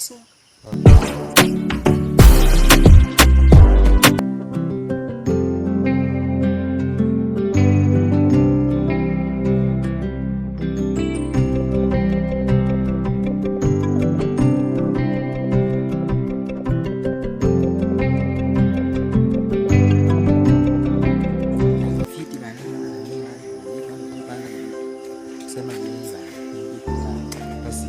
Fiti. Fiti bana. Sema nini bana? Basi.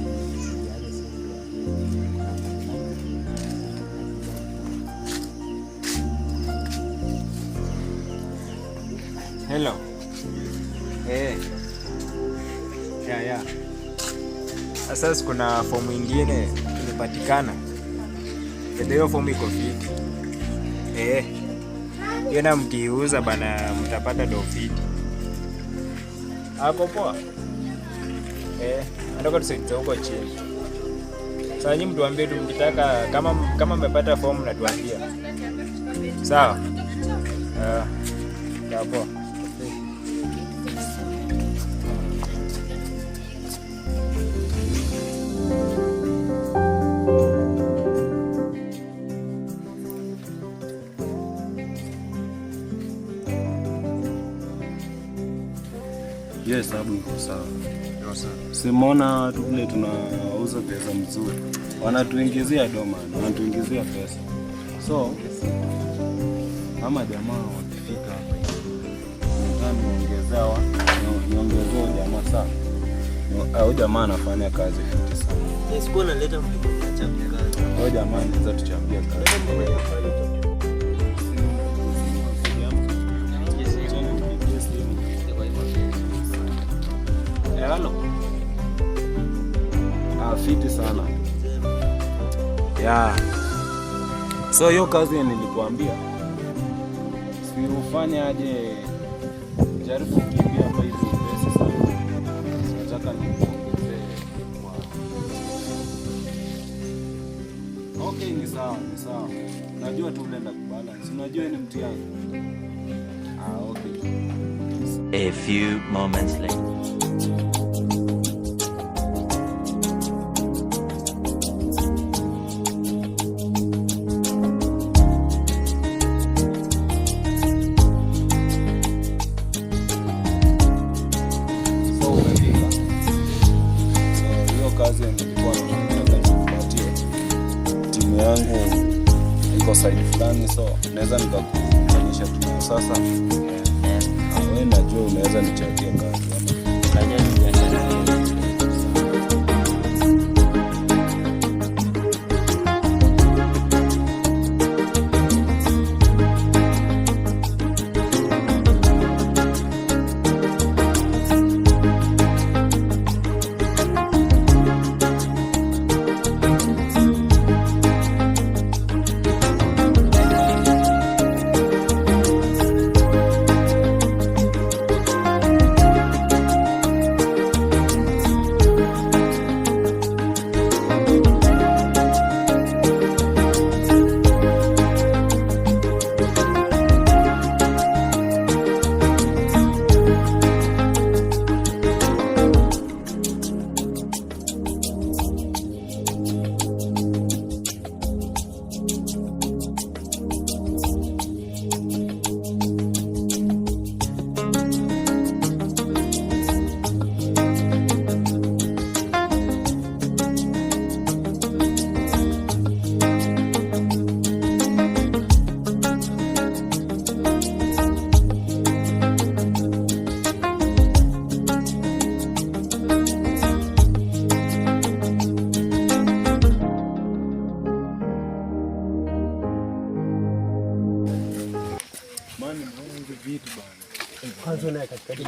Hello. Eh. Yeah. Sasa kuna fomu ingine imepatikana. Hiyo fomu iko fiti. Eh. Hiyo na mkiiuza bana mtapata do fiti. Hapo poa. Eh, nataka tusaidie huko chini. Sasa nyinyi mtuambie tu mkitaka kama mmepata fomu na tuambia. Sawa? Eh. Ya poa. Hiyo hesabu iko sawa. Simona watu vile tunauza pesa mzuri, wanatuingizia doma, wanatuingizia pesa. So ama jamaa wakifika hapa nataka niongezea jamaa sana. Au jamaa anafanya kazi fiti sana. Sikuwa naleta mtu mwenye achapi kazi. Huyo jamaa anaweza tuchambia kazi. Halo. Ah, fiti sana. Yeah. So hiyo kazi nilikuambia si ufanye aje, jaribu kukimbia hapa hivi upesi sana. Nataka nikuongezee kwa. Okay, ni sawa, ni sawa. Najua tu unaenda kubalance. Unajua ni mtihani. Ah, okay. A few moments later. So umefika. So hiyo kazi nilikuwa nataka nikupatie. Timu yangu iko side fulani, so naweza nikakuonyesha tu sasa. Wewe najua unaweza nichapia kazi ama.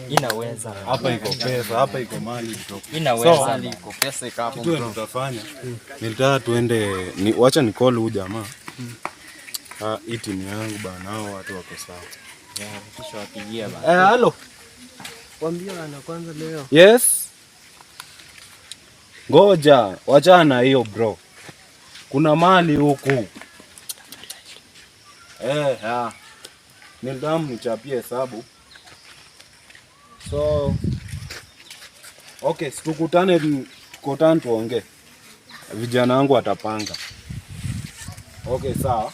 Inaweza. Hapa iko pesa, hapa iko mali bro. Inaweza. Kitu tutafanya nilitaka tuende ni, wacha ni call huyu jamaa. Ah, hii timu yangu bana, hao watu wako sawa. Kisha wapigia bana. Eh, halo. Waambie wana kwanza leo. Yes. Ngoja, wachana hiyo bro. Kuna mali huku. Eh, ha. Nilitaka mnichapie hesabu. So okay, tukutane tukutane tuongee. Vijana wangu watapanga. Okay, sawa.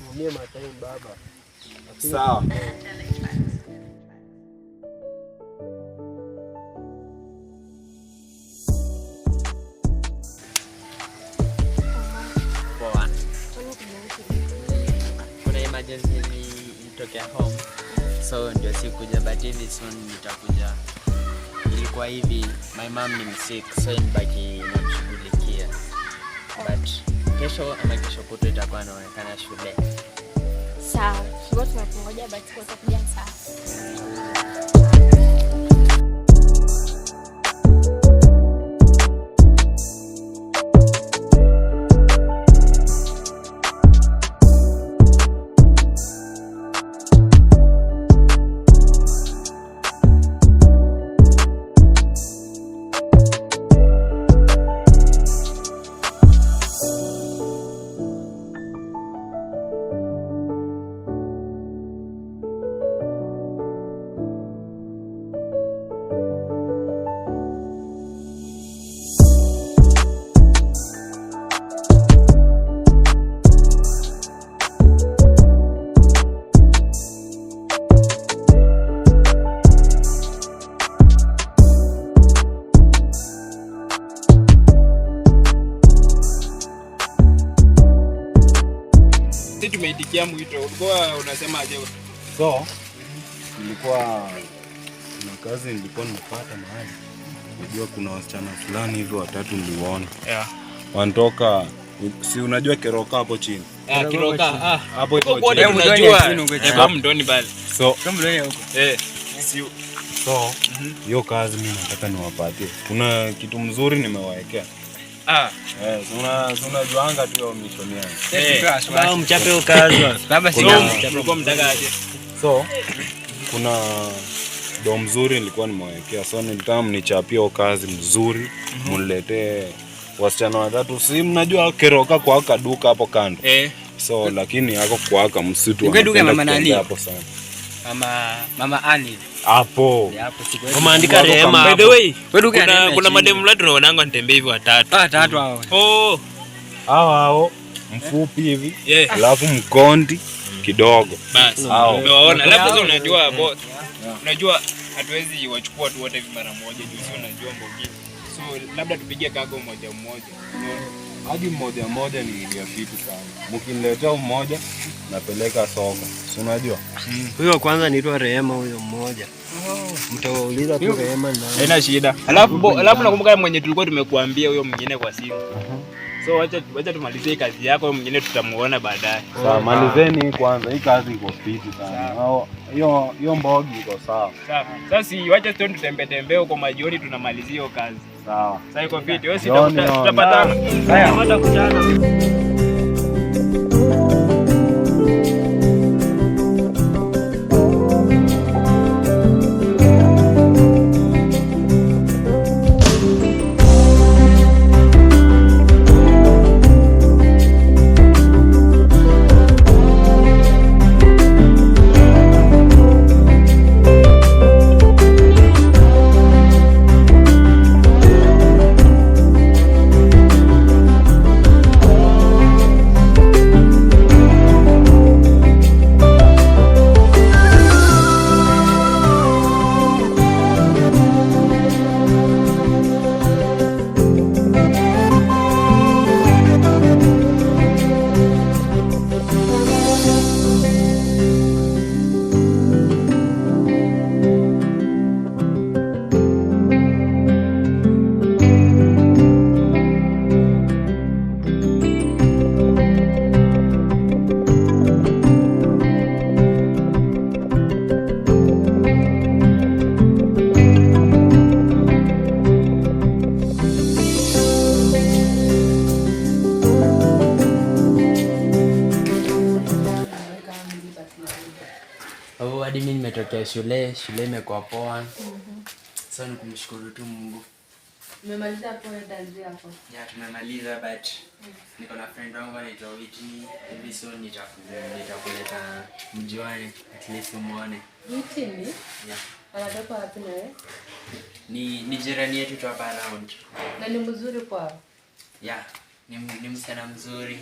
Mumie matime baba. Sawa. Poa. Kuna emergency ilitokea home. So ndio sikuja, but hivi soon nitakuja. Ilikuwa hivi, my mom ni msick, so nibaki namshughulikia. But kesho ama kesho kutwa itakuwa naonekana shule. Sawa, tulikuwa tunakungoja but kwa utakuja sawa. Sisi tumeitikia mwito. Ulikuwa unasema aje? So, nilikuwa na kazi nilikuwa nimepata mahali. Unajua kuna wasichana fulani hivi watatu niliwaona. Yeah. Wanatoka, si unajua Keroka hapo chini. Ah, Kiroka. Ah. Hapo iko Huko chini. unajua. Kwa mdoni bali. So, Eh. Si so hiyo kazi mimi nataka niwapatie. Kuna kitu mzuri nimewaekea. ah. Eh, si unajuanga tu hiyo mission yangu. Eh. Baba mchape ukazwa. Baba si mlikuwa mtaka aje? So, kuna do mzuri nilikuwa nimewekea, so nilitaka mnichapie hiyo kazi mzuri, mniletee wasichana watatu. Si mnajua Keroka kwa kaduka hapo kando. Eh. So lakini hako kwa msitu Ni duka ya wanapenda Mama nani? kutembea hapo sana. Mama Ani. Hapo. Hapo siku. Wameandika Rehema. By the way, Wewe duka ya kuna Rehema kuna chini. mademu fulani tunaonanga nitembee hivi watatu. Ah, tatu hao. Oh, Hao hao mfupi hivi, yeah. alafu mkondi kidogo. Bas. Hao. Umewaona. Labda sasa unajua boss. Unajua hatuwezi wachukua tu wote hivi mara moja juu si unajua mbogi. So labda tupige kago mmoja mmoja. Hadi mmoja mmoja ni idea fiti sana. Mkiniletea mmoja napeleka soko. Si unajua? Huyo kwanza anaitwa Rehema huyo mmoja. Mtawauliza tu Rehema na Haina shida. Alafu alafu nakumbuka mwenye tulikuwa tumekuambia huyo mwingine kwa simu. So wacha tumalizie kazi yako, huyo mwingine tutamuona baadaye. Sawa, malizeni kwanza. Hii kazi iko fiti sana. Hiyo hiyo mbogi iko sawa. Sawa. Sasa wacha tu tutembe tembe huko majioni tunamalizia hiyo kazi. Sawa. Sasa iko fiti. Wewe si Jioni, tutapatana. Haya. Oh, hadi mimi nimetokea shule, shule imekuwa poa. So ni kumshukuru tu Mungu. Umemaliza poa danzi yako? Yeah, tumemaliza but niko na friend wangu anaitwa Whitney. Hivi soon nitakuleta mjuane, at least umuone. Whitney? Yeah. Anatoka wapi na wewe? Ni jirani yetu tu hapa around. Na ni mzuri kwao? Yeah, ni msichana mzuri.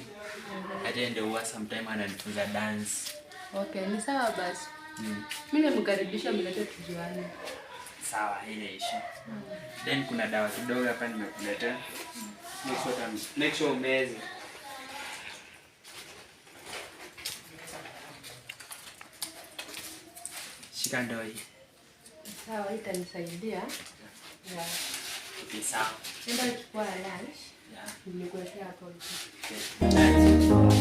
Hata ndio huwa sometime ananifunza dance. Okay, ni sawa basi. Mimi namkaribisha mlete tujuane. Sawa, haina issue. Then kuna dawa kidogo hapa nimekuletea. Make sure umeze. Shika ndoo hii. Sawa, itanisaidia. Yeah. Okay, sawa. Enda chukua lunch. Yeah. Nimekuletea hapo. Okay.